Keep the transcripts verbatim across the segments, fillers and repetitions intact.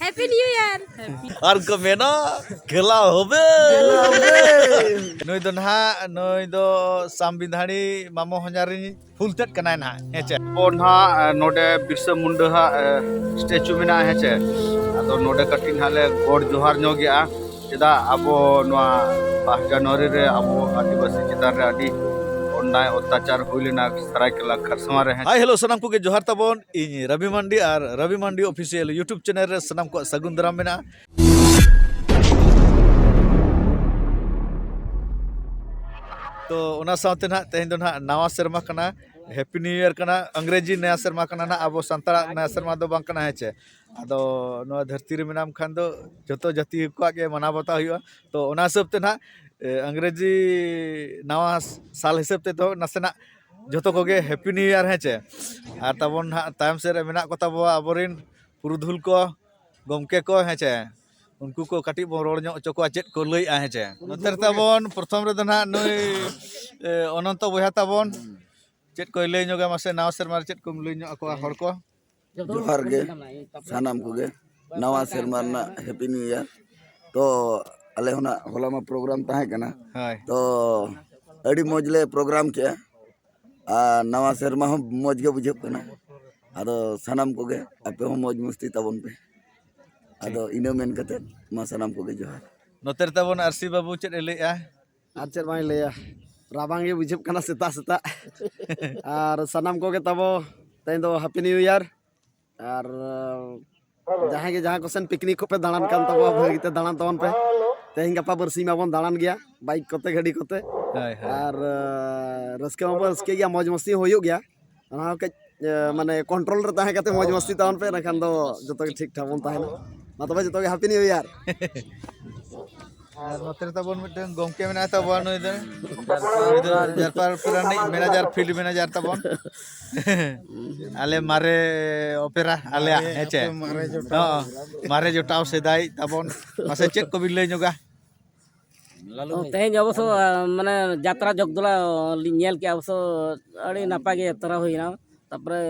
Happy New Year. ᱟᱨ ᱠᱚ ᱢᱮᱱᱟ, ᱠᱷᱮᱞᱟ ᱦᱚᱵᱮ᱾ ᱱᱩᱭ ᱫᱚ ᱱᱟᱦᱟᱜ, ᱱᱩᱭ ᱫᱚ ᱥᱟᱢᱵᱤᱫᱷᱟᱱᱤ ᱢᱟᱢᱚ ᱦᱚᱧᱦᱟᱨᱤᱧ ᱯᱷᱩᱞ ᱛᱮᱫ ᱠᱟᱱᱟᱭ ᱱᱟᱦᱟᱜ, ᱦᱮᱸ ᱪᱮ? ᱟᱵᱚ ᱱᱟᱦᱟᱜ, ᱮ, ᱱᱚᱰᱮ ᱵᱤᱨᱥᱟ ᱢᱩᱱᱰᱟ ᱦᱟᱜ, ᱮ, statue ᱢᱮᱱᱟᱜᱼᱟ, ᱦᱮᱸ ᱪᱮ? ᱟᱫᱚ ᱱᱚᱰᱮ ᱠᱟᱹᱴᱤᱡ ᱱᱟᱦᱟᱜ ᱞᱮ ᱜᱚᱰ ᱡᱚᱦᱟᱨ ᱧᱚᱜ ᱜᱮᱭᱟ᱾ ᱪᱮᱫᱟᱜ ᱟᱵᱚ ᱱᱚᱣᱟ ᱯᱟᱸᱪ ᱡᱟᱱᱩᱣᱟᱨᱤ ᱨᱮ ᱟᱵᱚ ᱟᱹᱫᱤᱵᱟᱹᱥᱤ ᱪᱮᱛᱟᱱ ᱨᱮ ᱟᱹᱰᱤ ᱚᱱᱱᱟᱭ ᱚᱛᱛᱟᱪᱟᱨ ᱦᱩᱭ ᱞᱮᱱᱟ ᱥᱟᱨᱟᱭᱠᱮᱞᱟ ᱠᱷᱟᱨᱥᱟᱣᱟ ᱨᱮ, ᱦᱮᱸ᱾ ᱦᱟᱭ, ᱦᱮᱞᱳ, ᱥᱟᱱᱟᱢ ᱠᱚᱜᱮ ᱡᱚᱦᱟᱨ ᱛᱟᱵᱚᱱ᱾ ᱤᱧ ᱨᱚᱵᱤ ᱢᱟᱱᱰᱤ ᱟᱨ ᱨᱚᱵᱤ ᱢᱟᱱᱰᱤ Official YouTube channel ᱨᱮ ᱥᱟᱱᱟᱢ ᱠᱚᱣᱟᱜ ᱥᱟᱹᱜᱩᱱ ᱫᱟᱨᱟᱢ ᱢᱮᱱᱟᱜᱼᱟ᱾ ᱛᱚ, ᱚᱱᱟ ᱥᱟᱶᱛᱮ ᱱᱟᱦᱟᱜ ᱛᱮᱦᱮᱧ ᱫᱚ ᱱᱟᱦᱟᱜ ᱱᱟᱣᱟ ᱥᱮᱨᱢᱟ ᱠᱟᱱᱟ, Happy New Year ᱠᱟᱱᱟ, ᱤᱝᱨᱮᱡᱤ ᱱᱟᱣᱟ ᱥᱮᱨᱢᱟ ᱠᱟᱱᱟ ᱱᱟᱦᱟᱜ, ᱟᱵᱚ ᱥᱟᱱᱛᱟᱲᱟᱜ ᱱᱟᱣᱟ ᱥᱮᱨᱢᱟ ᱫᱚ ᱵᱟᱝ ᱠᱟᱱᱟ, ᱦᱮᱸ ᱪᱮ? ᱟᱫᱚ ᱱᱚᱣᱟ ᱫᱷᱟᱹᱨᱛᱤ ᱨᱮ ᱢᱮᱱᱟᱢ ᱠᱷᱟᱱ ᱫᱚ ᱡᱚᱛᱚ ᱡᱟᱹᱛᱤ ᱠᱚᱣᱟᱜ ᱜᱮ ᱢᱟᱱᱟᱣ ᱵᱟᱛᱟᱣ ᱦᱩᱭᱩᱜᱼᱟ᱾ ᱛᱚ, ᱚᱱᱟ ᱦᱤᱥᱟᱹᱵ ᱛᱮ ᱱᱟᱦᱟᱜ, ᱮ, ᱤᱝᱨᱮᱡᱤ ᱱᱟᱣᱟ ᱥᱟᱞ ᱦᱤᱥᱟᱹᱵ ᱛᱮᱫᱚ ᱱᱟᱥᱮᱱᱟᱜ ᱡᱚᱛᱚ ᱠᱚᱜᱮ Happy New Year, ᱦᱮᱸ ᱪᱮ? ᱟᱨ ᱛᱟᱵᱚᱱ ᱱᱟᱦᱟᱜ ᱛᱟᱭᱚᱢ ᱥᱮᱫ ᱨᱮ ᱢᱮᱱᱟᱜ ᱠᱚ ᱛᱟᱵᱚᱣᱟ ᱟᱵᱚᱨᱮᱱ ᱯᱩᱨᱩᱫᱷᱩᱞ ᱠᱚ, ᱜᱚᱢᱠᱮ ᱠᱚ, ᱦᱮᱸ ᱪᱮ? ᱩᱱᱠᱩ ᱠᱚ ᱠᱟᱹᱴᱤᱡ ᱵᱚᱱ ᱨᱚᱲ ᱧᱚᱜ ᱦᱚᱪᱚ ᱠᱚᱣᱟ, ᱪᱮᱫ ᱠᱚ ᱞᱟᱹᱭᱮᱜᱼᱟ, ᱦᱮᱸ ᱪᱮ? ᱱᱚᱛᱮ ᱨᱮ ᱛᱟᱵᱚᱱ ᱯᱨᱚᱛᱷᱚᱢ ᱨᱮᱫᱚ ᱱᱟᱦᱟᱜ ᱱᱩᱭ, ᱮ, ᱚᱱᱚᱱᱛᱚ ᱵᱚᱭᱦᱟ ᱛᱟᱵᱚᱱ, ᱪᱮᱫ ᱠᱚᱭ ᱞᱟᱹᱭ ᱧᱚᱜᱟ ᱢᱟᱥᱮ, ᱱᱟᱣᱟ ᱥᱮᱨᱢᱟ ᱨᱮ ᱪᱮᱫ ᱠᱚᱢ ᱞᱟᱹᱭ ᱧᱚᱜ ᱟᱠᱚᱣᱟ ᱦᱚᱲ ᱠᱚ? ᱡᱚᱦᱟᱨ ᱜᱮ ᱥᱟᱱᱟᱢ ᱠᱚᱜᱮ, ᱱᱟᱣᱟ ᱥᱮᱨᱢᱟ ᱨᱮᱱᱟᱜ Happy New Year᱾ ᱛᱚ, ᱟᱞᱮ ᱦᱚᱸ ᱱᱟᱜ ᱦᱚᱞᱟ ᱢᱟ program ᱛᱟᱦᱮᱸ ᱠᱟᱱᱟ᱾ ᱦᱳᱭ᱾ ᱛᱚ, ᱟᱹᱰᱤ ᱢᱚᱡᱽ ᱞᱮ program ᱠᱮᱜᱼᱟ᱾ ᱟᱨ ᱱᱟᱣᱟ ᱥᱮᱨᱢᱟ ᱦᱚᱸ ᱢᱚᱡᱽ ᱜᱮ ᱵᱩᱡᱷᱟᱹᱜ ᱠᱟᱱᱟ᱾ ᱟᱫᱚ ᱥᱟᱱᱟᱢ ᱠᱚᱜᱮ ᱟᱯᱮ ᱦᱚᱸ ᱢᱚᱡᱽ ᱢᱚᱥᱛᱤ ᱛᱟᱵᱚᱱ ᱯᱮ᱾ ᱟᱫᱚ ᱤᱱᱟᱹ ᱢᱮᱱ ᱠᱟᱛᱮ ᱢᱟ ᱥᱟᱱᱟᱢ ᱠᱚᱜᱮ ᱡᱚᱦᱟᱨ᱾ ᱱᱚᱛᱮ ᱨᱮ ᱛᱟᱵᱚᱱ ᱟᱨᱥᱤ ᱵᱟᱹᱵᱩ, ᱪᱮᱫ ᱮ ᱞᱟᱹᱭᱮᱜᱼᱟ? ᱟᱨ ᱪᱮᱫ ᱵᱟᱝ ᱞᱟᱹᱭᱟ, ᱨᱟᱵᱟᱝ ᱜᱮ ᱵᱩᱡᱷᱟᱹᱜ ᱠᱟᱱᱟ ᱥᱮᱛᱟᱜ ᱥᱮᱛᱟᱜ᱾ ᱟᱨ ᱥᱟᱱᱟᱢ ᱠᱚᱜᱮ ᱛᱟᱵᱚ ᱛᱮᱦᱮᱧ ᱫᱚ Happy New Year᱾ ᱟᱨ ᱡᱟᱦᱟᱸᱭ ᱜᱮ ᱡᱟᱦᱟᱸ ᱠᱚᱥᱮᱱ picnic ᱠᱚᱯᱮ ᱫᱟᱬᱟᱱ ᱠᱟᱱ ᱛᱟᱵᱚᱱᱟ, ᱵᱷᱟᱹᱜᱤ ᱛᱮ ᱫᱟᱬᱟᱱ ᱛᱟᱵᱚᱱ ᱯᱮ᱾ ᱛᱮᱦᱮᱧ ᱜᱟᱯᱟ ᱵᱟᱨᱥᱤᱧ ᱢᱟᱵᱚᱱ ᱫᱟᱬᱟᱱ ᱜᱮᱭᱟ, bike ᱠᱚᱛᱮ, ᱜᱟᱹᱰᱤ ᱠᱚᱛᱮ᱾ ᱦᱳᱭ, ᱦᱳᱭ᱾ ᱟᱨ ᱨᱟᱹᱥᱠᱟᱹ ᱢᱟᱵᱚᱱ ᱨᱟᱹᱥᱠᱟᱹᱭ ᱜᱮᱭᱟ, ᱢᱚᱡᱽ ᱢᱚᱥᱛᱤ ᱦᱚᱸ ᱦᱩᱭᱩᱜ ᱜᱮᱭᱟ᱾ ᱚᱱᱟ ᱦᱚᱸ ᱠᱟᱹᱡ, ᱮ, ᱢᱟᱱᱮ control ᱨᱮ ᱛᱟᱦᱮᱸ ᱠᱟᱛᱮ ᱢᱚᱡᱽ ᱢᱚᱥᱛᱤ ᱛᱟᱵᱚᱱ ᱯᱮ, ᱮᱱᱠᱷᱟᱱ ᱫᱚ ᱡᱚᱛᱚ ᱜᱮ ᱴᱷᱤᱠ ᱴᱷᱟᱠ ᱵᱚᱱ ᱛᱟᱦᱮᱱᱟ᱾ ᱢᱟ ᱛᱚᱵᱮ ᱡᱚᱛᱚ ᱜᱮ Happy New Year᱾ ᱟᱨ ᱱᱚᱛᱮ ᱨᱮ ᱛᱟᱵᱚᱱ ᱢᱤᱫᱴᱟᱝ ᱜᱚᱢᱠᱮ ᱢᱮᱱᱟᱭ ᱛᱟᱵᱚᱱ, ᱱᱩᱭ ᱫᱚ, ᱱᱩᱭ ᱫᱚ ᱡᱟᱨᱯᱟᱨ ᱯᱮᱨᱟ ᱨᱤᱱᱤᱡ manager, field manager ᱛᱟᱵᱚᱱ᱾ ᱟᱞᱮ ᱢᱟᱨᱮ ᱚᱯᱮᱨᱟ, ᱟᱞᱮᱭᱟᱜ, ᱢᱟᱨᱮ, ᱦᱮᱸ ᱪᱮ? ᱟᱯᱮ ᱢᱟᱨᱮ ᱡᱚᱴᱟᱣ᱾ ᱦᱚᱸ, ᱢᱟᱨᱮ ᱡᱚᱴᱟᱣ ᱥᱮᱫᱟᱭ ᱛᱟᱵᱚᱱ᱾ ᱢᱟᱥᱮ ᱪᱮᱫ ᱠᱚᱵᱤᱱ ᱞᱟᱹᱭ ᱧᱚᱜᱟ? ᱛᱮᱦᱮᱧ ᱚᱵᱚᱥᱥᱚ, ᱟ, ᱢᱟᱱᱮ ᱡᱟᱛᱨᱟ ᱡᱚᱜᱽᱫᱚᱞᱟ ᱞᱤᱧ ᱧᱮᱞ ᱠᱮᱜᱼᱟ, ᱚᱵᱚᱥᱥᱚ ᱟᱹᱰᱤ ᱱᱟᱯᱟᱭ ᱜᱮ ᱡᱟᱛᱨᱟ ᱦᱩᱭᱱᱟ᱾ ᱛᱟᱨᱯᱚᱨᱮ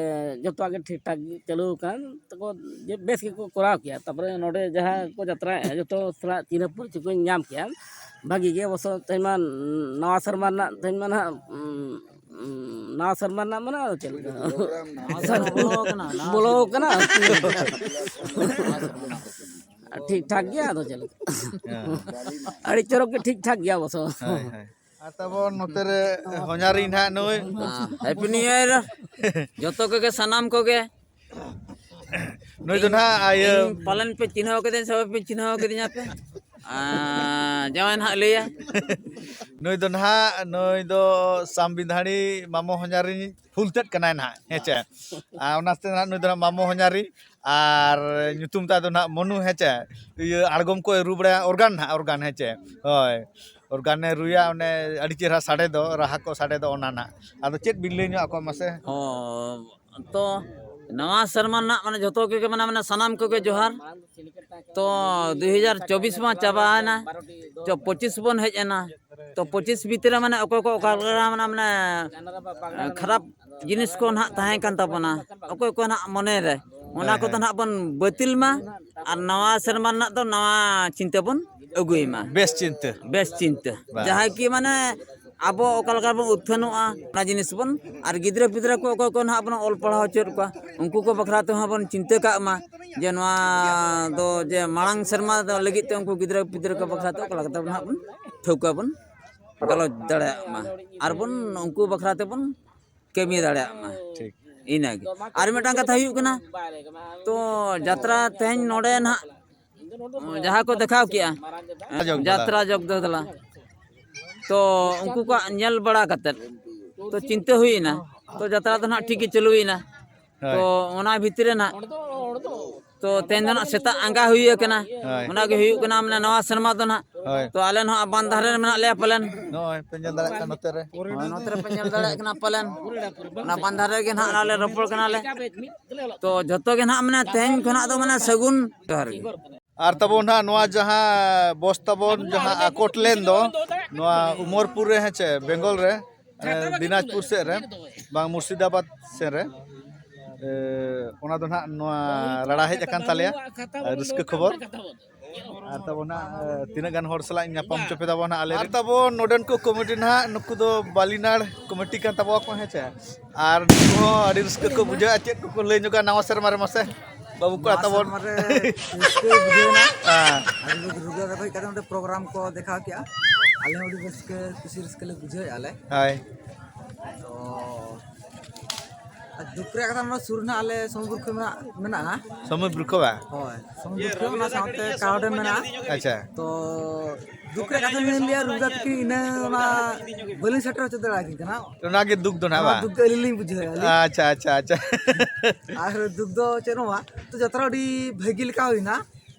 ᱡᱚᱛᱚᱣᱟᱜ ᱜᱮ ᱴᱷᱤᱠ ᱴᱷᱟᱠ ᱜᱮ ᱪᱟᱹᱞᱩ ᱟᱠᱟᱱ ᱛᱟᱠᱚ, ᱡᱮ ᱵᱮᱥ ᱜᱮᱠᱚ ᱠᱚᱨᱟᱣ ᱠᱮᱜᱼᱟ᱾ ᱛᱟᱨᱯᱚᱨᱮ ᱱᱚᱰᱮ ᱡᱟᱦᱟᱸ ᱠᱚ ᱡᱟᱛᱨᱟᱭᱮᱫᱼᱟ, ᱡᱚᱛᱚ ᱥᱟᱞᱟᱜ ᱪᱤᱱᱦᱟᱹ ᱯᱚᱨᱤᱪᱚᱭ ᱠᱚᱧ ᱧᱟᱢ ᱠᱮᱜᱼᱟ, ᱵᱷᱟᱹᱜᱤ ᱜᱮ᱾ ᱚᱵᱚᱥᱥᱚ ᱛᱮᱦᱮᱧ ᱢᱟ ᱱᱟᱣᱟ ᱥᱮᱨᱢᱟ ᱨᱮᱱᱟᱜ, ᱛᱮᱦᱮᱧ ᱢᱟ ᱱᱟᱦᱟᱜ, ᱩᱸ, ᱩᱸ, ᱱᱟᱣᱟ ᱥᱮᱨᱢᱟ ᱨᱮᱱᱟᱜ ᱢᱟᱱᱮ ᱪᱮᱫ ᱞᱮᱠᱟ? ᱱᱟᱣᱟ ᱥᱮᱨᱢᱟ ᱵᱚᱞᱚ ᱟᱠᱟᱱᱟ, ᱱᱟᱣᱟ ᱵᱚᱞᱚ ᱟᱠᱟᱱᱟ ᱟᱨᱠᱤ᱾ ᱱᱟᱣᱟ ᱥᱮᱨᱢᱟ ᱨᱮᱱᱟᱜ᱾ ᱴᱷᱤᱠ ᱴᱷᱟᱠ ᱜᱮᱭᱟ, ᱟᱫᱚ ᱪᱮᱫ ᱞᱮᱠᱟ? ᱦᱮᱸ᱾ ᱟᱹᱰᱤ ᱪᱚᱨᱚᱠ ᱜᱮ ᱴᱷᱤᱠ ᱴᱷᱟᱠ ᱜᱮᱭᱟ ᱚᱵᱚᱥᱥᱚ᱾ ᱦᱳᱭ, ᱦᱳᱭ᱾ ᱟᱨ ᱛᱟᱵᱚᱱ ᱱᱚᱛᱮ ᱨᱮ ᱦᱚᱧᱦᱟᱨᱤᱧ ᱱᱟᱦᱟᱜ ᱱᱩᱭ᱾ ᱦᱮᱸ, Happy New Year᱾ ᱡᱚᱛᱚ ᱠᱚᱜᱮ, ᱥᱟᱱᱟᱢ ᱠᱚᱜᱮ᱾ ᱱᱩᱭ ᱫᱚ ᱱᱟᱦᱟᱜ ᱤᱭᱟᱹ ᱤᱧ ᱯᱟᱞᱮᱱ ᱯᱮ ᱪᱤᱱᱦᱟᱹᱣ ᱠᱟᱹᱫᱤᱧᱟ ᱥᱮ ᱵᱟᱯᱮ ᱪᱤᱱᱦᱟᱹᱣ ᱠᱟᱹᱫᱤᱧᱟ ᱯᱮ? ᱟᱨ ᱡᱟᱶᱟᱭ ᱱᱟᱦᱟᱜ ᱞᱟᱹᱭᱟ᱾ ᱱᱩᱭ ᱫᱚ ᱱᱟᱦᱟᱜ, ᱱᱩᱭ ᱫᱚ ᱥᱟᱢᱵᱤᱫᱷᱟᱱᱤ ᱢᱟᱢᱚ ᱦᱚᱧᱦᱟᱨᱤᱧ ᱯᱷᱩᱞ ᱛᱮᱫ ᱠᱟᱱᱟᱭ ᱱᱟᱦᱟᱜ, ᱦᱮᱸ ᱪᱮ? ᱟᱨ ᱚᱱᱟᱛᱮ ᱱᱟᱦᱟᱜ ᱱᱩᱭ ᱫᱚ ᱱᱟᱦᱟᱜ ᱢᱟᱢᱚ ᱦᱚᱧᱦᱟᱨᱤ, ᱟᱨ ᱧᱩᱛᱩᱢ ᱛᱟᱭ ᱫᱚ ᱱᱟᱦᱟᱜ ᱢᱚᱱᱩ, ᱦᱮᱸ ᱪᱮ? ᱤᱭᱟᱹ ᱟᱬᱜᱚᱢ ᱠᱚᱭ ᱨᱩ ᱵᱟᱲᱟᱭᱟ, organ ᱱᱟᱦᱟᱜ, organ, ᱦᱮᱸ ᱪᱮ? ᱦᱳᱭ, organ ᱮ ᱨᱩᱭᱟ, ᱚᱱᱮ ᱟᱹᱰᱤ ᱪᱮᱦᱨᱟ ᱥᱟᱰᱮ ᱫᱚ, ᱨᱟᱦᱟ ᱠᱚ ᱥᱟᱰᱮ ᱫᱚ, ᱚᱱᱟ ᱱᱟᱦᱟᱜ᱾ ᱟᱫᱚ ᱪᱮᱫ ᱵᱤᱱ ᱞᱟᱹᱭ ᱧᱚᱜ ᱟᱠᱚᱣᱟ ᱢᱟᱥᱮ? ᱦᱚᱸ, ᱛᱚ ᱱᱟᱣᱟ ᱥᱮᱨᱢᱟ ᱨᱮᱱᱟᱜ ᱢᱟᱱᱮ ᱡᱷᱚᱛᱚ ᱠᱚᱜᱮ ᱢᱟᱱᱮ, ᱢᱟᱱᱮ ᱥᱟᱱᱟᱢ ᱠᱚᱜᱮ ᱡᱚᱦᱟᱨ᱾ ᱛᱚ ᱫᱩᱭ ᱦᱟᱡᱟᱨ ᱪᱚᱵᱵᱤᱥ ᱢᱟ ᱪᱟᱵᱟᱭᱮᱱᱟ, ᱛᱚ ᱯᱚᱸᱪᱤᱥ ᱵᱚᱱ ᱦᱮᱡ ᱮᱱᱟ᱾ ᱛᱚ ᱯᱚᱸᱪᱤᱥ ᱵᱷᱤᱛᱨᱤ ᱨᱮ ᱢᱟᱱᱮ ᱚᱠᱚᱭ ᱠᱚ ᱚᱠᱟ ᱞᱮᱠᱟ ᱢᱟᱱᱮ, ᱢᱟᱱᱮ ᱠᱷᱟᱨᱟᱯ ᱡᱤᱱᱤᱥ ᱠᱚ ᱱᱟᱦᱟᱜ ᱛᱟᱦᱮᱸ ᱠᱟᱱ ᱛᱟᱵᱚᱱᱟ, ᱚᱠᱚᱭ ᱠᱚ ᱱᱟᱦᱟᱜ ᱢᱚᱱᱮ ᱨᱮ, ᱚᱱᱟ ᱦᱮᱸ, ᱠᱚᱫᱚ ᱦᱮᱸ᱾ ᱱᱟᱦᱟᱜ ᱵᱚᱱ ᱵᱟᱹᱛᱤᱞ ᱢᱟ᱾ ᱟᱨ ᱱᱟᱣᱟ ᱥᱮᱨᱢᱟ ᱨᱮᱱᱟᱜ ᱫᱚ ᱱᱟᱣᱟ ᱪᱤᱱᱛᱟᱹ ᱵᱚᱱ ᱟᱹᱜᱩᱭ ᱢᱟ᱾ ᱵᱮᱥ ᱪᱤᱱᱛᱟᱹ᱾ ᱵᱮᱥ ᱪᱤᱱᱛᱟᱹ᱾ ᱵᱟᱥ᱾ ᱡᱟᱦᱟᱸᱭ ᱠᱤ ᱢᱟᱱᱮ ᱟᱵᱚ ᱚᱠᱟ ᱞᱮᱠᱟ ᱵᱚᱱ ᱩᱛᱛᱷᱟᱹᱱᱚᱜᱼᱟ, ᱚᱱᱟ ᱡᱤᱱᱤᱥ ᱵᱚᱱ, ᱟᱨ ᱜᱤᱫᱽᱨᱟᱹ ᱯᱤᱫᱽᱨᱟᱹ ᱠᱚ ᱚᱠᱚᱭ ᱠᱚ ᱱᱟᱦᱟᱜ ᱵᱚᱱ ᱚᱞ ᱯᱟᱲᱦᱟᱣ ᱦᱚᱪᱚᱭᱮᱫ ᱠᱚᱣᱟ, ᱩᱱᱠᱩ ᱠᱚ ᱵᱟᱠᱷᱨᱟ ᱛᱮᱦᱚᱸ ᱵᱚᱱ ᱪᱤᱱᱛᱟᱹ ᱠᱟᱜ ᱢᱟ ᱡᱮ ᱱᱚᱣᱟ ᱫᱚ ᱡᱮ ᱢᱟᱲᱟᱝ ᱥᱮᱨᱢᱟ ᱫᱚ ᱞᱟᱹᱜᱤᱫ ᱛᱮ ᱩᱱᱠᱩ ᱜᱤᱫᱽᱨᱟᱹ ᱯᱤᱫᱽᱨᱟᱹ ᱠᱚ ᱵᱟᱠᱷᱨᱟ ᱛᱮ ᱚᱠᱟ ᱞᱮᱠᱟ ᱛᱮᱵᱚᱱ ᱱᱟᱦᱟᱜ ᱵᱚᱱ ᱴᱷᱟᱹᱣᱠᱟᱹ ᱵᱚᱱ ᱜᱟᱞᱚᱪ ᱫᱟᱲᱮᱭᱟᱜ ᱢᱟ, ᱟᱨ ᱵᱚᱱ ᱩᱱᱠᱩ ᱵᱟᱠᱷᱨᱟ ᱛᱮᱵᱚᱱ ᱠᱟᱹᱢᱤ ᱫᱟᱲᱮᱭᱟᱜ ᱢᱟ᱾ ᱴᱷᱤᱠ᱾ ᱤᱱᱟᱹᱜᱮ᱾ ᱟᱨ ᱢᱤᱫᱴᱟᱝ ᱠᱟᱛᱷᱟ ᱦᱩᱭᱩᱜ ᱠᱟᱱᱟ, ᱛᱚ ᱡᱟᱛᱨᱟ ᱛᱮᱦᱮᱧ ᱱᱚᱰᱮ ᱱᱟᱦᱟᱜ ᱡᱟᱦᱟᱸ ᱠᱚ ᱫᱮᱠᱷᱟᱣ ᱠᱮᱜᱼᱟ, ᱡᱚᱜᱽ ᱫᱟᱞᱟ᱾ ᱡᱟᱛᱨᱟ ᱡᱚᱜᱽ ᱫᱟᱞᱟ, ᱛᱚ ᱩᱱᱠᱩ ᱠᱚᱣᱟᱜ ᱧᱮᱞ ᱵᱟᱲᱟ ᱠᱟᱛᱮᱫ ᱛᱚ ᱪᱤᱱᱛᱟᱹ ᱦᱩᱭᱮᱱᱟ, ᱛᱚ ᱡᱟᱛᱨᱟ ᱫᱚ ᱱᱟᱦᱟᱜ ᱴᱷᱤᱠ ᱜᱮ ᱪᱟᱹᱞᱩᱭᱮᱱᱟ᱾ ᱦᱳᱭ᱾ ᱛᱚ ᱚᱱᱟ ᱵᱷᱤᱛᱨᱤ ᱨᱮ ᱱᱟᱦᱟᱜ, ᱛᱚ ᱛᱮᱦᱮᱧ ᱫᱚ ᱱᱟᱦᱟᱜ ᱥᱮᱛᱟᱜ ᱟᱸᱜᱟ ᱦᱩᱭ ᱟᱠᱟᱱᱟ᱾ ᱦᱳᱭ᱾ ᱚᱱᱟ ᱜᱮ ᱦᱩᱭᱩᱜ ᱠᱟᱱᱟ ᱢᱟᱱᱮ ᱱᱟᱣᱟ ᱥᱮᱨᱢᱟ ᱫᱚ ᱱᱟᱦᱟᱜ᱾ ᱦᱳᱭ᱾ ᱛᱚ ᱟᱞᱮ ᱱᱚᱣᱟ ᱵᱟᱱ ᱫᱷᱟᱨᱮ ᱨᱮ ᱢᱮᱱᱟᱜ ᱞᱮᱭᱟ ᱯᱟᱞᱮᱱ᱾ ᱱᱚᱜᱼᱚᱭ ᱯᱮ ᱧᱮᱞ ᱫᱟᱲᱮᱭᱟᱜ ᱠᱟᱱᱟ ᱱᱚᱛᱮ ᱨᱮ᱾ ᱦᱳᱭ, ᱱᱚᱛᱮ ᱨᱮᱯᱮ ᱧᱮᱞ ᱫᱟᱲᱮᱭᱟᱜ ᱠᱟᱱᱟ ᱯᱟᱞᱮᱱ᱾ ᱚᱱᱟ ᱵᱟᱱ ᱫᱷᱟᱨᱮ ᱨᱮᱜᱮ ᱱᱟᱦᱟᱜ ᱟᱞᱮ ᱨᱚᱯᱚᱲ ᱠᱟᱱᱟᱞᱮ᱾ ᱛᱚ ᱡᱷᱚᱛᱚ ᱜᱮ ᱱᱟᱦᱟᱜ ᱢᱟᱱᱮ ᱛᱮᱦᱮᱧ ᱠᱷᱚᱱᱟᱜ ᱫᱚ ᱢᱟᱱᱮ ᱥᱟᱹᱜᱩᱱ ᱡᱚᱦᱟᱨ ᱜᱮ᱾ ᱟᱨ ᱛᱟᱵᱚᱱ ᱱᱟᱦᱟᱜ ᱱᱚᱣᱟ ᱡᱟᱦᱟᱸ ᱵᱚᱥ ᱛᱟᱵᱚᱱ ᱡᱟᱦᱟᱸ ᱟᱠᱚᱴ ᱞᱮᱱ ᱫᱚ, ᱱᱚᱣᱟ ᱩᱢᱚᱨᱯᱩᱨ ᱨᱮ, ᱦᱮᱸ ᱪᱮ, ᱵᱮᱝᱜᱚᱞ ᱨᱮ, ᱮ, ᱫᱤᱱᱟᱡᱽᱯᱩᱨ ᱥᱮᱫ ᱨᱮ, ᱵᱟᱝ, ᱢᱩᱨᱥᱤᱫᱟᱵᱟᱫᱽ ᱥᱮᱱ ᱨᱮ᱾ ᱮ, ᱚᱱᱟ ᱫᱚ ᱱᱟᱦᱟᱜ ᱱᱚᱣᱟ ᱨᱟᱲᱟ ᱦᱮᱡ ᱟᱠᱟᱱ ᱛᱟᱞᱮᱭᱟ, ᱨᱟᱹᱥᱠᱟᱹ ᱠᱷᱚᱵᱚᱨ᱾ ᱟᱨ ᱛᱟᱵᱚᱱ ᱱᱟᱦᱟᱜ, ᱮ, ᱛᱤᱱᱟᱹᱜ ᱜᱟᱱ ᱦᱚᱲ ᱥᱟᱞᱟᱜ ᱤᱧ ᱧᱟᱯᱟᱢ ᱦᱚᱪᱚ ᱯᱮ ᱛᱟᱵᱚᱱ ᱱᱟᱦᱟᱜ ᱟᱞᱮ ᱨᱮᱱ᱾ ᱟᱨ ᱛᱟᱵᱚᱱ ᱱᱚᱰᱮᱱ ᱠᱚ ᱠᱚᱢᱤᱴᱤ ᱱᱟᱦᱟᱜ, ᱱᱩᱠᱩ ᱫᱚ ᱵᱟᱹᱞᱤᱱᱟᱲ ᱠᱚᱢᱤᱴᱤ ᱠᱟᱱ ᱛᱟᱵᱚᱱᱟ ᱠᱚ, ᱦᱮᱸ ᱥᱮ? ᱟᱨ ᱱᱩᱠᱩ ᱦᱚᱸ ᱟᱹᱰᱤ ᱨᱟᱹᱥᱠᱟᱹ ᱠᱚ ᱵᱩᱡᱷᱟᱹᱣᱟ᱾ ᱪᱮᱫ ᱠᱚᱠᱚ ᱞᱟᱹᱭ ᱧᱚᱜᱟ ᱱᱟᱣᱟ ᱥᱮᱨᱢᱟ ᱨᱮ, ᱢᱟᱥᱮ? ᱵᱟᱹᱵᱩ ᱠᱚᱲᱟ ᱱᱚᱣᱟ ᱛᱟᱵᱚᱱ᱾ ᱥᱮᱨᱢᱟ ᱨᱮ ᱨᱟᱹᱥᱠᱟᱹ ᱵᱩᱡᱷᱟᱹᱣ ᱮᱱᱟ᱾ ᱦᱮᱸ᱾ ᱟᱹᱰᱤ ᱨᱟᱹᱥᱠᱟᱹ ᱦᱮᱡ ᱠᱟᱛᱮ ᱱᱚᱰᱮ ᱯᱨᱳᱜᱨᱟᱢ ᱠᱚ ᱫᱮᱠᱷᱟᱣ ᱠᱮᱜᱼᱟ᱾ ᱟᱞᱮ ᱦᱚᱸ ᱟᱹᱰᱤ ᱨᱟᱹᱥᱠᱟᱹ, ᱠᱩᱥᱤ ᱨᱟᱹᱥᱠᱟᱹ ᱞᱮ ᱵᱩᱡᱷᱟᱹᱣᱮᱫᱼᱟ ᱞᱮ᱾ ᱦᱳᱭ᱾ ᱛᱚ ᱟᱨ ᱫᱩᱠ ᱨᱮᱭᱟᱜ ᱠᱟᱛᱷᱟ, ᱱᱚᱰᱮ ᱥᱩᱨ ᱨᱮ ᱱᱟᱜ ᱟᱞᱮ ᱥᱚᱢᱩᱫᱨᱚ ᱠᱚ ᱢᱮᱱᱟᱜ, ᱢᱮᱱᱟᱜᱼᱟ᱾ ᱥᱚᱢᱩᱫᱨᱚ ᱠᱚ ᱵᱟ? ᱦᱳᱭ, ᱥᱚᱢᱩᱫᱨᱚ ᱠᱚ, ᱚᱱᱟ ᱥᱟᱶᱛᱮ ᱠᱟᱣᱰᱮᱢ ᱢᱮᱱᱟᱜᱼᱟ᱾ ᱟᱪᱪᱷᱟ᱾ ᱛᱚ ᱫᱩᱠ ᱨᱮᱭᱟᱜ ᱠᱟᱛᱷᱟ ᱢᱮᱱ ᱞᱮᱭᱟ, ᱨᱩᱜᱟ ᱛᱟᱹᱠᱤᱱ ᱤᱱᱟᱹ ᱚᱱᱟ ᱵᱟᱹᱞᱤᱧ ᱥᱮᱴᱮᱨ ᱦᱚᱪᱚ ᱫᱟᱲᱮᱭᱟᱠᱤᱱ ᱠᱟᱱᱟ᱾ ᱚᱱᱟᱜᱮ ᱫᱩᱠ ᱫᱚ ᱱᱟᱜ ᱚᱱᱟ ᱵᱟ? ᱫᱩᱠ ᱫᱚ ᱟᱹᱞᱤᱧ ᱞᱤᱧ ᱵᱩᱡᱷᱟᱹᱣᱮᱫᱼᱟ ᱞᱤᱧ᱾ ᱟᱪᱪᱷᱟ, ᱟᱪᱪᱷᱟ, ᱟᱪᱪᱷᱟ᱾ ᱟᱨ ᱫᱩᱠ ᱫᱚ ᱪᱮᱫ ᱦᱚᱸ ᱵᱟᱝ, ᱛᱚ ᱡᱟᱛᱨᱟ ᱟᱹᱰᱤ ᱵᱷᱟᱹᱜᱤ ᱞᱮᱠᱟ ᱦᱩᱭᱱᱟ᱾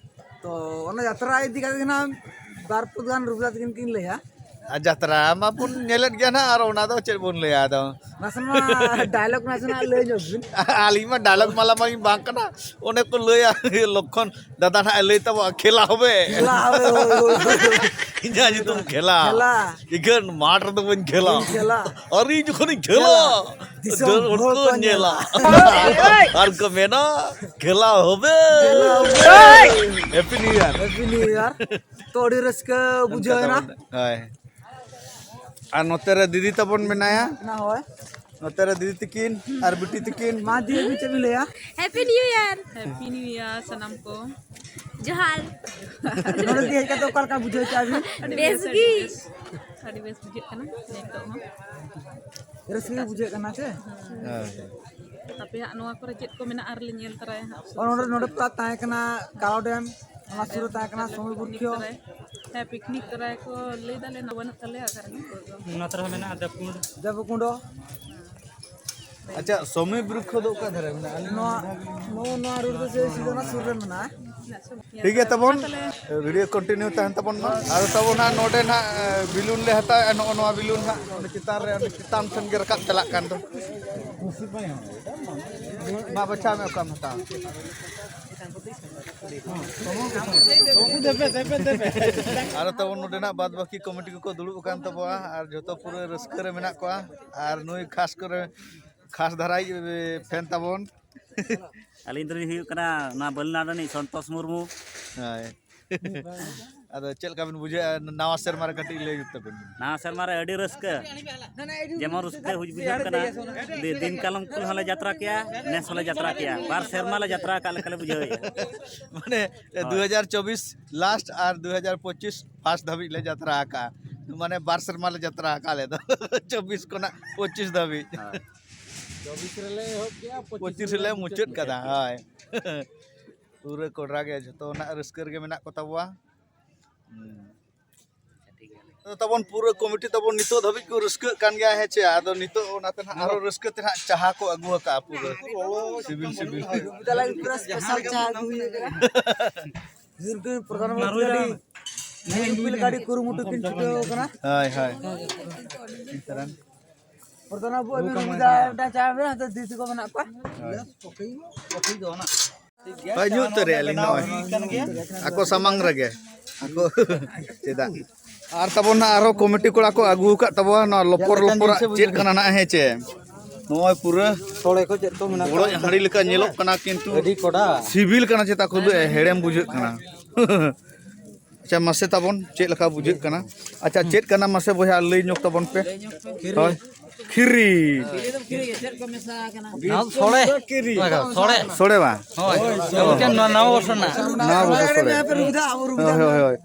ᱛᱚ ᱚᱱᱟ ᱡᱟᱛᱨᱟ ᱤᱫᱤ ᱠᱟᱛᱮ ᱜᱮ ᱱᱟᱜ ᱵᱟᱨ ᱯᱚᱫ ᱜᱟᱱ ᱨᱩᱜᱟ ᱛᱟᱹᱠᱤᱱ ᱠᱤᱱ ᱞᱟᱹᱭᱟ᱾ ᱟᱨ ᱡᱟᱛᱨᱟ ᱢᱟᱵᱚᱱ ᱧᱮᱞᱮᱫ ᱜᱮᱭᱟ ᱱᱟᱜ, ᱟᱨ ᱚᱱᱟ ᱫᱚ ᱪᱮᱫ ᱵᱚᱱ ᱞᱟᱹᱭᱟ ᱟᱫᱚ᱾ ᱱᱟᱥᱮᱱᱟᱜ ᱰᱟᱭᱞᱚᱜ ᱱᱟᱥᱮᱱᱟᱜ ᱞᱟᱹᱭ ᱧᱚᱜ ᱵᱤᱱ᱾ ᱟᱹᱞᱤᱧ ᱢᱟ ᱰᱟᱭᱞᱚᱜ ᱢᱟᱞᱟ ᱢᱟᱞᱤᱧ ᱵᱟᱝ ᱠᱟᱱᱟ, ᱚᱱᱮ ᱠᱚ ᱞᱟᱹᱭᱟ ᱞᱚᱠᱠᱷᱚᱱ ᱫᱟᱫᱟ ᱱᱟᱜ ᱮ ᱞᱟᱹᱭ ᱛᱟᱵᱚᱱᱟ, "ᱠᱷᱮᱞᱟ ᱦᱚᱵᱮ, ᱠᱷᱮᱞᱟ ᱦᱚᱵᱮ, ᱦᱳᱭ, ᱦᱳᱭ, ᱦᱳᱭ᱾ ᱤᱧᱟᱹᱜ ᱧᱩᱛᱩᱢ ᱠᱷᱮᱞᱟ, ᱠᱷᱮᱞᱟ᱾ ᱤᱠᱷᱟᱹᱱ ᱢᱟᱴᱷ ᱨᱮᱫᱚ ᱵᱟᱹᱧ ᱠᱷᱮᱞᱟ, ᱵᱟᱹᱧ ᱠᱷᱮᱞᱟ᱾ ᱟᱹᱣᱨᱤ ᱡᱚᱠᱷᱚᱱᱤᱧ ᱠᱷᱮᱞᱟ, ᱠᱷᱮᱞᱟ᱾ ᱫᱤᱥᱚᱢ ᱫᱟᱹᱲ ᱦᱚᱲ ᱦᱚᱲ ᱠᱚ ᱠᱚ ᱧᱮᱞᱟ, ᱧᱮᱞᱟ᱾ ᱟᱨ ᱠᱚ ᱢᱮᱱᱟ, ᱠᱷᱮᱞᱟ ᱦᱚᱵᱮ, ᱠᱷᱮᱞᱟ ᱦᱚᱵᱮ᱾ Happy New Year᱾ Happy New Year᱾ ᱛᱚ ᱟᱹᱰᱤ ᱨᱟᱹᱥᱠᱟᱹ ᱵᱩᱡᱷᱟᱹᱣ ᱮᱱᱟ᱾ ᱦᱳᱭ᱾ ᱟᱨ ᱱᱚᱛᱮ ᱨᱮ ᱫᱤᱫᱤ ᱛᱟᱵᱚᱱ ᱢᱮᱱᱟᱭᱟ᱾ ᱱᱟ ᱦᱳᱭ᱾ ᱱᱚᱛᱮ ᱨᱮ ᱫᱤᱫᱤ ᱛᱟᱹᱠᱤᱱ ᱟᱨ ᱵᱤᱴᱤ ᱛᱟᱹᱠᱤᱱ᱾ ᱢᱟ ᱫᱤᱫᱤ, ᱟᱹᱵᱤᱱ ᱪᱮᱫ ᱵᱤᱱ ᱞᱟᱹᱭᱟ? Happy New Year᱾ Happy New Year ᱥᱟᱱᱟᱢ ᱠᱚ᱾ ᱡᱚᱦᱟᱨ᱾ ᱱᱚᱰᱮ ᱜᱮ ᱦᱮᱡ ᱠᱟᱛᱮ ᱚᱠᱟ ᱞᱮᱠᱟ ᱵᱩᱡᱷᱟᱹᱣ ᱠᱮᱫᱟ ᱵᱤᱱ? ᱟᱹᱰᱤ ᱵᱮᱥ ᱵᱮᱥ, ᱜᱮ᱾ ᱟᱹᱰᱤ ᱵᱮᱥ, ᱟᱹᱰᱤ ᱵᱮᱥ ᱵᱩᱡᱷᱟᱹᱜ ᱠᱟᱱᱟ ᱱᱤᱛᱚᱜ ᱦᱚᱸ᱾ ᱨᱟᱹᱥᱠᱟᱹ ᱜᱮ ᱵᱩᱡᱷᱟᱹᱜ ᱠᱟᱱᱟ ᱥᱮ? ᱦᱮᱸ᱾ ᱟᱯᱮ ᱦᱟᱸᱜ ᱱᱚᱣᱟ ᱠᱚᱨᱮ ᱪᱮᱫ ᱠᱚ ᱢᱮᱱᱟᱜᱼᱟ ᱟᱨ ᱞᱮ ᱧᱮᱞ ᱛᱚᱨᱟᱭᱟ ᱦᱟᱸᱜ᱾ ᱚ, ᱱᱚᱰᱮ, ᱱᱚᱰᱮ ᱯᱟᱨᱠ ᱛᱟᱦᱮᱸ ᱠᱟᱱᱟ, ᱠᱟᱞᱚ ᱰᱮᱢ, ᱚᱱᱟ ᱥᱩᱨ ᱨᱮ ᱛᱟᱦᱮᱸ ᱠᱟᱱᱟ ᱥᱚᱢᱩᱫᱨᱚ ᱯᱤᱠᱱᱤᱠ ᱵᱚᱠᱠᱷᱚ᱾ ᱛᱚᱨᱟᱭ᱾ ᱦᱮᱸ, ᱯᱤᱠᱱᱤᱠ ᱛᱚᱨᱟᱭ ᱠᱚ ᱞᱟᱹᱭ ᱫᱟᱞᱮ, ᱱᱚᱣᱟ ᱵᱟᱹᱱᱩᱜ ᱛᱟᱞᱮᱭᱟ ᱚᱠᱟ ᱨᱮ᱾ ᱱᱚᱛᱮ ᱨᱮᱦᱚᱸ ᱢᱮᱱᱟᱜᱼᱟ ᱫᱮᱵᱽᱠᱩᱸᱰ᱾ ᱫᱮᱵᱽᱠᱩᱸᱰ᱾ ᱟᱪᱪᱷᱟ, ᱥᱚᱢᱤ ᱵᱨᱤᱠᱠᱷᱚ ᱫᱚ ᱚᱠᱟ ᱫᱷᱟᱨᱮ ᱢᱮᱱᱟᱜᱼᱟ? ᱟᱞᱮ ᱱᱚᱣᱟ, ᱱᱚᱜᱼᱚ ᱱᱚᱣᱟ ᱨᱳᱰ ᱫᱚ ᱥᱮᱭ ᱥᱤᱫᱷᱟᱹ ᱚᱱᱟ ᱥᱩᱨ ᱨᱮ ᱢᱮᱱᱟᱜᱼᱟ᱾ ᱴᱷᱤᱠ ᱜᱮᱭᱟ ᱛᱟᱵᱚᱱ, ᱵᱷᱤᱰᱤᱭᱳ ᱠᱚᱱᱴᱤᱱᱤᱭᱩ ᱛᱟᱦᱮᱱ ᱛᱟᱵᱚᱱ ᱢᱟ᱾ ᱟᱫᱚ ᱛᱟᱵᱚᱱ ᱦᱟᱸᱜ ᱱᱚᱰᱮ ᱱᱟᱜ, ᱮ, ᱵᱮᱞᱩᱱ ᱞᱮ ᱦᱟᱛᱟᱣᱮᱫᱼᱟ, ᱱᱚᱜᱼᱚ ᱱᱚᱣᱟ ᱵᱮᱞᱩᱱ ᱦᱟᱸᱜ ᱚᱸᱰᱮ ᱪᱮᱛᱟᱱ ᱨᱮ, ᱚᱸᱰᱮ ᱪᱮᱛᱟᱱ ᱴᱷᱮᱱ ᱜᱮ ᱨᱟᱠᱟᱵ ᱪᱟᱞᱟᱜ ᱠᱟᱱ ᱫᱚ᱾ ᱢᱟ ᱵᱟᱪᱷᱟᱣ ᱢᱮ, ᱚᱠᱟᱢ ᱦᱟᱛᱟᱣᱟ? ᱟᱨᱚ ᱛᱟᱵᱚᱱ ᱱᱚᱰᱮᱱᱟᱜ ᱵᱟᱫ ᱵᱟᱹᱠᱤ ᱠᱚᱢᱤᱴᱤ ᱠᱚᱠᱚ ᱫᱩᱲᱩᱵ ᱟᱠᱟᱱ ᱛᱟᱵᱚᱱᱟ ᱟᱨ ᱡᱷᱚᱛᱚ ᱯᱩᱨᱟᱹ ᱨᱟᱹᱥᱠᱟᱹ ᱨᱮ ᱢᱮᱱᱟᱜ ᱠᱚᱣᱟ᱾ ᱟᱨ ᱱᱩᱭ ᱠᱷᱟᱥ ᱠᱚᱨᱮ ᱠᱷᱟᱥ ᱫᱷᱟᱨᱟᱭ ᱯᱷᱮᱱ ᱛᱟᱵᱚᱱ᱾ ᱟᱹᱞᱤᱧ ᱫᱚᱞᱤᱧ ᱦᱩᱭᱩᱜ ᱠᱟᱱᱟ ᱱᱚᱣᱟ ᱵᱟᱹᱞᱤᱱᱟᱲ ᱨᱤᱱᱤᱡ ᱥᱚᱱᱛᱳᱥ ᱢᱩᱨᱢᱩ᱾ ᱦᱳᱭ᱾ ᱟᱫᱚ ᱪᱮᱫ ᱞᱮᱠᱟ ᱵᱤᱱ ᱵᱩᱡᱷᱟᱹᱣᱮᱫᱼᱟ? ᱱᱟᱣᱟ ᱥᱮᱨᱢᱟ ᱨᱮ ᱠᱟᱹᱴᱤᱡ ᱞᱟᱹᱭ ᱧᱚᱜ ᱛᱟᱵᱤᱱ᱾ ᱱᱟᱣᱟ ᱥᱮᱨᱢᱟ ᱨᱮ ᱟᱹᱰᱤ ᱨᱟᱹᱥᱠᱟᱹ, ᱡᱮᱢᱚᱱ ᱨᱟᱹᱥᱠᱟᱹ ᱦᱩᱭ ᱵᱩᱡᱷᱟᱹᱜ ᱠᱟᱱᱟ᱾ ᱫᱤ-, ᱫᱤᱱ ᱠᱟᱞᱚᱢ ᱠᱷᱚᱱ ᱦᱚᱸᱞᱮ ᱡᱟᱛᱨᱟ ᱠᱮᱜᱼᱟ, ᱱᱮᱥ ᱦᱚᱸᱞᱮ ᱡᱟᱛᱨᱟ ᱠᱮᱜᱼᱟ, ᱵᱟᱨ ᱥᱮᱨᱢᱟ ᱞᱮ ᱡᱟᱛᱨᱟ ᱟᱠᱟᱫ ᱞᱮᱠᱟ ᱞᱮ ᱵᱩᱡᱷᱟᱹᱣᱮᱫᱼᱟ᱾ ᱢᱟᱱᱮ ᱦᱳᱭ᱾ ᱫᱩ ᱦᱟᱡᱟᱨ ᱪᱚᱵᱵᱤᱥ ᱞᱟᱥᱴ ᱟᱨ ᱫᱩ ᱦᱟᱡᱟᱨ ᱯᱚᱸᱪᱤᱥ ᱯᱷᱟᱥᱴ ᱫᱷᱟᱹᱵᱤᱡ ᱞᱮ ᱡᱟᱛᱨᱟ ᱟᱠᱟᱫᱼᱟ, ᱢᱟᱱᱮ ᱵᱟᱨ ᱥᱮᱨᱢᱟ ᱞᱮ ᱡᱟᱛᱨᱟ ᱟᱠᱟᱫᱼᱟ ᱟᱞᱮ ᱫᱚ᱾ ᱪᱚᱵᱵᱤᱥ ᱠᱷᱚᱱᱟᱜ ᱯᱚᱸᱪᱤᱥ ᱫᱷᱟᱹᱵᱤᱡ᱾ ᱦᱳᱭ᱾ ᱪᱚᱵᱵᱤᱥ ᱨᱮᱞᱮ ᱮᱦᱚᱵ ᱠᱮᱜᱼᱟ, ᱯᱚᱸᱪᱤᱥ ᱯᱚᱸᱪᱤᱥ ᱨᱮᱞᱮ ᱨᱮᱞᱮ ᱢᱩᱪᱟᱹᱫ ᱢᱩᱪᱟᱹᱫ ᱠᱟᱫᱟ᱾ ᱠᱮᱜᱼᱟ᱾ ᱦᱳᱭ᱾ ᱯᱩᱨᱟᱹ ᱠᱚᱰᱨᱟ ᱜᱮ ᱡᱷᱚᱛᱚ ᱨᱮᱱᱟᱜ ᱨᱟᱹᱥᱠᱟᱹ ᱨᱮᱜᱮ ᱢᱮᱱᱟᱜ ᱠᱚ ᱛᱟᱵᱚᱣᱟ᱾ ᱦᱩᱸ᱾ ᱟᱫᱚ ᱛᱟᱵᱚᱱ ᱯᱩᱨᱟᱹ ᱠᱚᱢᱤᱴᱤ ᱛᱟᱵᱚᱱ ᱱᱤᱛᱚᱜ ᱫᱷᱟᱹᱵᱤᱡ ᱠᱚ ᱨᱟᱹᱥᱠᱟᱹᱜ ᱠᱟᱱ ᱜᱮᱭᱟ, ᱦᱮᱸ ᱪᱮ? ᱟᱫᱚ ᱱᱤᱛᱚᱜ ᱚᱱᱟ ᱛᱮ ᱱᱟᱦᱟᱜ ᱟᱨᱚ ᱨᱟᱹᱥᱠᱟᱹ ᱛᱮ ᱱᱟᱦᱟᱜ ᱪᱟᱦᱟ ᱠᱚ ᱟᱹᱜᱩ ᱟᱠᱟᱫᱼᱟ ᱯᱩᱨᱟᱹ ᱥᱤᱵᱤᱞ ᱥᱤᱵᱤᱞ᱾ ᱯᱩᱨᱟᱹ ᱥᱯᱮᱥᱟᱞ ᱪᱟ ᱟᱹᱜᱩ ᱦᱩᱭ ᱟᱠᱟᱱᱟ᱾ ᱯᱨᱚᱫᱷᱟᱱ ᱢᱚᱱᱛᱨᱤ ᱟᱹᱰᱤ ᱜᱟᱹᱰᱤ ᱠᱩᱨᱩᱢᱩᱴᱩ ᱠᱤᱱ ᱪᱷᱩᱴᱟᱹᱣ ᱟᱠᱟᱱᱟ᱾ ᱦᱳᱭ, ᱦᱳᱭ᱾ ᱯᱨᱚᱫᱷᱟᱱ ᱵᱟᱹᱵᱩ ᱟᱹᱵᱤᱱ ᱨᱩᱢᱤᱫᱟ ᱢᱤᱫᱴᱟᱝ ᱪᱟ ᱵᱮᱱ, ᱦᱟᱱᱛᱮ ᱫᱤᱫᱤ ᱛᱟᱠᱚ ᱢᱮᱱᱟᱜ ᱠᱚᱣᱟ᱾ ᱦᱳᱭ᱾ ᱦᱳᱭ, ᱧᱩ ᱩᱛᱟᱹᱨ ᱨᱮᱭᱟᱜ ᱞᱤᱧ ᱱᱚᱜᱼᱚᱭ᱾ ᱟᱠᱚ ᱥᱟᱢᱟᱝ ᱨᱮᱜᱮ᱾ ᱟᱠᱚ ᱪᱮᱫᱟᱜ? ᱟᱨ ᱛᱟᱵᱚᱱ ᱱᱟᱜ ᱟᱨᱦᱚᱸ ᱠᱚᱢᱤᱴᱤ ᱠᱚᱲᱟ ᱠᱚ ᱟᱹᱜᱩ ᱟᱠᱟᱫ ᱛᱟᱵᱚᱱᱟ ᱱᱚᱣᱟ ᱞᱚᱯᱚᱨ ᱞᱚᱯᱚᱨᱟᱜ ᱪᱮᱫ ᱠᱟᱱᱟ ᱱᱟᱜ, ᱦᱮᱸ ᱪᱮ? ᱱᱚᱜᱼᱚᱭ ᱯᱩᱨᱟᱹ ᱥᱚᱲᱮ ᱠᱚ ᱪᱮᱫ ᱠᱚ ᱢᱮᱱᱟᱜ ᱵᱚᱲᱚᱡ ᱛᱟᱵᱚᱱᱟ? ᱦᱟᱺᱰᱤ ᱞᱮᱠᱟ ᱧᱮᱞᱚᱜ ᱠᱟᱱᱟ, ᱠᱤᱱᱛᱩ ᱟᱹᱰᱤ ᱠᱚᱰᱟ᱾ ᱥᱤᱵᱤᱞ ᱠᱟᱱᱟ ᱪᱮᱛᱟ ᱠᱷᱩᱵ ᱦᱮᱲᱮᱢ ᱵᱩᱡᱷᱟᱹᱜ ᱠᱟᱱᱟ᱾ ᱟᱪᱪᱷᱟ, ᱢᱟᱥᱮ ᱛᱟᱵᱚᱱ ᱪᱮᱫ ᱞᱮᱠᱟ ᱵᱩᱡᱷᱟᱹᱜ ᱠᱟᱱᱟ? ᱟᱪᱪᱷᱟ, ᱪᱮᱫ ᱠᱟᱱᱟ ᱢᱟᱥᱮ ᱵᱚᱭᱦᱟ, ᱞᱟᱹᱭ ᱧᱚᱜ ᱛᱟᱵᱚᱱ ᱯᱮ᱾ ᱦᱳᱭ, ᱠᱷᱤᱨᱤ᱾ ᱱᱚᱣᱟ ᱫᱚ ᱥᱚᱲᱮ᱾ ᱥᱚᱲᱮ᱾ ᱥᱚᱲᱮ ᱵᱟᱝ? ᱦᱳᱭ᱾ ᱟᱵᱚ ᱴᱷᱮᱱ ᱱᱚᱣᱟ ᱱᱟᱣᱟ ᱵᱚᱨᱥᱚ ᱨᱮᱱᱟᱜ᱾ ᱱᱟᱣᱟ ᱵᱚᱨᱥᱚ ᱥᱚᱲᱮ᱾ ᱦᱳᱭ, ᱦᱳᱭ, ᱦᱳᱭ᱾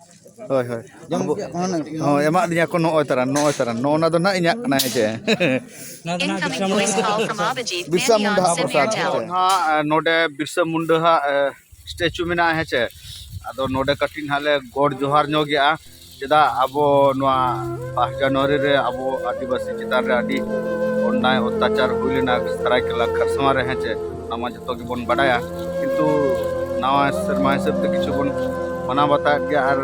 ᱦᱳᱭ, ᱦᱳᱭ᱾ ᱡᱚᱢ ᱟᱵᱚ ᱠᱮᱫ ᱠᱚ ᱦᱩᱱᱟᱹᱝ᱾ ᱦᱚᱸ, ᱮᱢᱟᱜ ᱞᱤᱧᱟ ᱠᱚ ᱱᱚᱜᱼᱚᱭ ᱛᱟᱨᱟ, ᱱᱚᱜᱼᱚᱭ ᱛᱟᱨᱟ᱾ ᱱᱚᱜᱼᱚ ᱱᱟ ᱫᱚ ᱱᱟᱦᱟᱜ ᱤᱧᱟᱹᱜ ᱠᱟᱱᱟ, ᱦᱮᱸ ᱪᱮ? ᱱᱚᱣᱟ ᱫᱚ ᱱᱟᱦᱟᱜ ᱵᱤᱨᱥᱟ ᱢᱩᱱᱰᱟ᱾ ᱵᱤᱨᱥᱟ ᱢᱩᱱᱰᱟ ᱦᱟᱜ ᱯᱨᱚᱥᱟᱫ, ᱦᱮᱸ ᱪᱮ? ᱱᱚᱣᱟ, ᱱᱚᱰᱮ ᱵᱤᱨᱥᱟ ᱢᱩᱱᱰᱟ ᱦᱟᱜ, ᱮ, ᱥᱴᱮᱪᱩ ᱢᱮᱱᱟᱜᱼᱟ, ᱦᱮᱸ ᱪᱮ? ᱟᱫᱚ ᱱᱚᱰᱮ ᱠᱟᱹᱴᱤᱡ ᱱᱟᱦᱟᱜ ᱞᱮ ᱜᱚᱰ ᱡᱚᱦᱟᱨ ᱧᱚᱜ ᱜᱮᱜᱼᱟ᱾ ᱪᱮᱫᱟᱜ ᱟᱵᱚ ᱱᱚᱣᱟ ᱯᱷᱟᱥᱴ ᱡᱟᱱᱩᱣᱟᱨᱤ ᱨᱮ ᱟᱵᱚ ᱟᱹᱫᱤᱵᱟᱹᱥᱤ ᱪᱮᱛᱟᱱ ᱨᱮ ᱟᱹᱰᱤ ᱚᱱᱱᱟᱭ ᱚᱛᱛᱟᱪᱟᱨ ᱦᱩᱭ ᱞᱮᱱᱟ ᱥᱟᱨᱟᱭᱠᱮᱞᱟ ᱠᱷᱟᱨᱥᱟᱣᱟ ᱨᱮ, ᱦᱮᱸ ᱪᱮ? ᱚᱱᱟ ᱢᱟ ᱡᱚᱛᱚ ᱜᱮᱵᱚᱱ ᱵᱟᱰᱟᱭᱟ᱾ ᱠᱤᱱᱛᱩ ᱱᱟᱣᱟ ᱥᱮᱨᱢᱟ ᱦᱤᱥᱟᱹᱵ ᱛᱮ ᱠᱤᱪᱷᱩ ᱵᱚᱱ ᱢᱟᱱᱟᱣ ᱵᱟᱛᱟᱣᱮᱫ ᱜᱮᱭᱟ, ᱟᱨ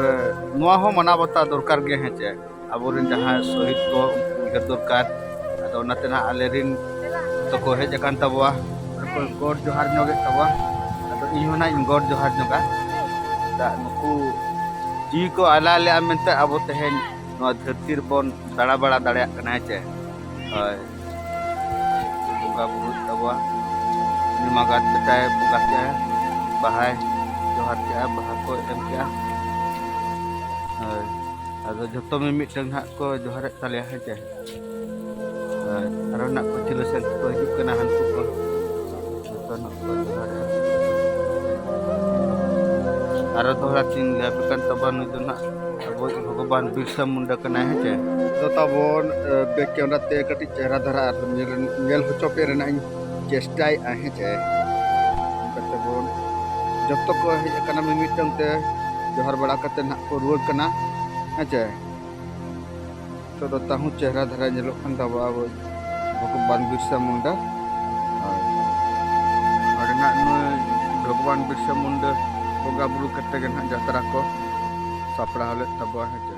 ᱱᱚᱣᱟ ᱦᱚᱸ ᱢᱟᱱᱟᱣ ᱵᱟᱛᱟᱣ ᱫᱚᱨᱠᱟᱨ ᱜᱮ, ᱦᱮᱸ ᱪᱮ? ᱟᱵᱚᱨᱮᱱ ᱡᱟᱦᱟᱸᱭ ᱥᱚᱦᱤᱫ ᱠᱚ, ᱩᱱᱠᱩ ᱩᱭᱦᱟᱹᱨ ᱫᱚᱨᱠᱟᱨ᱾ ᱟᱫᱚ ᱚᱱᱟᱛᱮ ᱱᱟᱦᱟᱜ ᱟᱞᱮᱨᱮᱱ ᱡᱚᱛᱚ ᱠᱚ ᱦᱮᱡ ᱟᱠᱟᱱ ᱛᱟᱵᱚᱣᱟ, ᱟᱨ ᱠᱚ ᱜᱚᱰ ᱡᱚᱦᱟᱨ ᱧᱚᱜᱮᱫ ᱛᱟᱵᱚᱣᱟ᱾ ᱟᱫᱚ ᱤᱧ ᱦᱚᱸ ᱱᱟᱜ ᱤᱧ ᱜᱚᱰ ᱡᱚᱦᱟᱨ ᱧᱚᱜᱟ᱾ ᱪᱮᱫᱟᱜ ᱱᱩᱠᱩ ᱡᱤᱣᱤ ᱠᱚ ᱟᱞᱟ ᱞᱮᱜᱼᱟ ᱢᱮᱱᱛᱮ ᱟᱵᱚ ᱛᱮᱦᱮᱧ ᱱᱚᱣᱟ ᱫᱷᱟᱹᱨᱛᱤ ᱨᱮᱵᱚᱱ ᱫᱟᱬᱟ ᱵᱟᱲᱟ ᱫᱟᱲᱮᱭᱟᱜ ᱠᱟᱱᱟ, ᱦᱮᱸ ᱪᱮ? ᱦᱳᱭ᱾ ᱵᱚᱸᱜᱟ ᱵᱩᱨᱩ ᱛᱟᱵᱚᱣᱟ᱾ ᱩᱱᱤ ᱢᱟ ᱜᱟᱛ ᱵᱮᱴᱟᱭ ᱵᱚᱸᱜᱟ ᱠᱮᱜᱼᱟ, ᱵᱟᱦᱟᱭ ᱡᱚᱦᱟᱨ ᱠᱮᱜᱼᱟ, ᱵᱟᱦᱟ ᱠᱚ ᱮᱢ ᱠᱮᱜᱼᱟ᱾ ᱦᱳᱭ᱾ ᱟᱫᱚ ᱡᱷᱚᱛᱚ ᱢᱤᱢᱤᱫᱴᱟᱝ ᱦᱟᱸᱜ ᱠᱚ ᱡᱚᱦᱟᱨᱮᱫ ᱛᱟᱞᱮᱭᱟ, ᱦᱮᱸ ᱪᱮ? ᱦᱳᱭ᱾ ᱟᱨᱚ ᱱᱟᱜ ᱠᱚ ᱪᱤᱞᱤ ᱥᱮᱱ ᱠᱚ ᱦᱤᱡᱩᱜ ᱠᱟᱱᱟ, ᱦᱟᱱᱠᱩ ᱠᱚ᱾ ᱡᱷᱚᱛᱚ ᱱᱟᱜ ᱠᱚ ᱡᱚᱦᱟᱨᱮᱫᱼᱟ᱾ ᱟᱨᱚ ᱫᱚᱦᱲᱟ ᱛᱤᱧ ᱞᱟᱹᱭ ᱟᱯᱮ ᱠᱟᱱ ᱛᱟᱵᱚᱱ, ᱱᱩᱭ ᱫᱚ ᱱᱟᱜ ᱟᱵᱚᱭᱤᱡ ᱵᱷᱚᱜᱚᱵᱟᱱ ᱵᱤᱨᱥᱟ ᱢᱩᱱᱰᱟ ᱠᱟᱱᱟᱭ, ᱦᱮᱸ ᱪᱮ? ᱟᱫᱚ ᱛᱟᱵᱚᱱ, ᱮ, back camera ᱛᱮ ᱠᱟᱹᱴᱤᱡ ᱪᱮᱦᱨᱟ ᱫᱷᱟᱨᱟ ᱟᱨ ᱧᱮᱞ, ᱧᱮᱞ ᱦᱚᱪᱚ ᱯᱮ ᱨᱮᱱᱟᱜ ᱤᱧ ᱪᱮᱥᱴᱟᱭᱮᱫᱼᱟ, ᱦᱮᱸ ᱪᱮ? ᱚᱱᱠᱟ ᱛᱮᱵᱚᱱ ᱡᱚᱛᱚ ᱠᱚ ᱦᱮᱡ ᱟᱠᱟᱱᱟ ᱢᱤᱢᱤᱫᱴᱟᱝ ᱛᱮ, ᱡᱚᱦᱟᱨ ᱵᱟᱲᱟ ᱠᱟᱛᱮ ᱱᱟᱜ ᱠᱚ ᱨᱩᱣᱟᱹᱲ ᱠᱟᱱᱟ, ᱦᱮᱸ ᱪᱮ? ᱱᱤᱛᱚᱜ ᱫᱚ ᱛᱟᱹᱦᱩ ᱪᱮᱦᱨᱟ ᱫᱷᱟᱨᱟ ᱧᱮᱞᱚᱜ ᱠᱟᱱ ᱛᱟᱵᱚᱱᱟ ᱟᱵᱚ ᱵᱷᱚᱜᱚᱵᱟᱱ ᱵᱤᱨᱥᱟ ᱢᱩᱱᱰᱟ᱾ ᱟᱨ ᱱᱚᱰᱮ ᱱᱟᱜ ᱱᱩᱭ ᱵᱷᱚᱜᱚᱵᱟᱱ ᱵᱤᱨᱥᱟ ᱢᱩᱱᱰᱟ ᱵᱚᱸᱜᱟ ᱵᱩᱨᱩ ᱠᱟᱛᱮ ᱜᱮ ᱱᱟᱜ ᱡᱟᱛᱨᱟ ᱠᱚ ᱥᱟᱯᱲᱟᱣ ᱞᱮᱫ ᱛᱟᱵᱚᱱᱟ, ᱦᱮᱸ ᱪᱮ?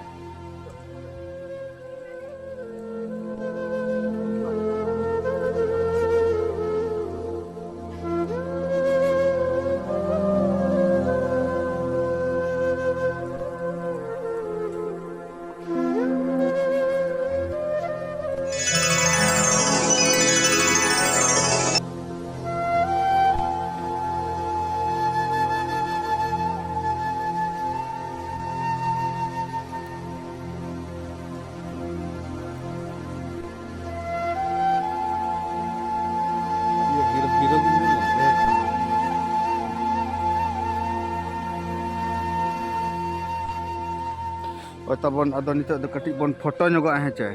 ᱦᱳᱭ ᱛᱟᱵᱚᱱ, ᱟᱫᱚ ᱱᱤᱛᱚᱜ ᱫᱚ ᱠᱟᱹᱴᱤᱡ ᱵᱚᱱ ᱯᱷᱳᱴᱳ ᱧᱚᱜᱚᱜᱼᱟ, ᱦᱮᱸ ᱪᱮ?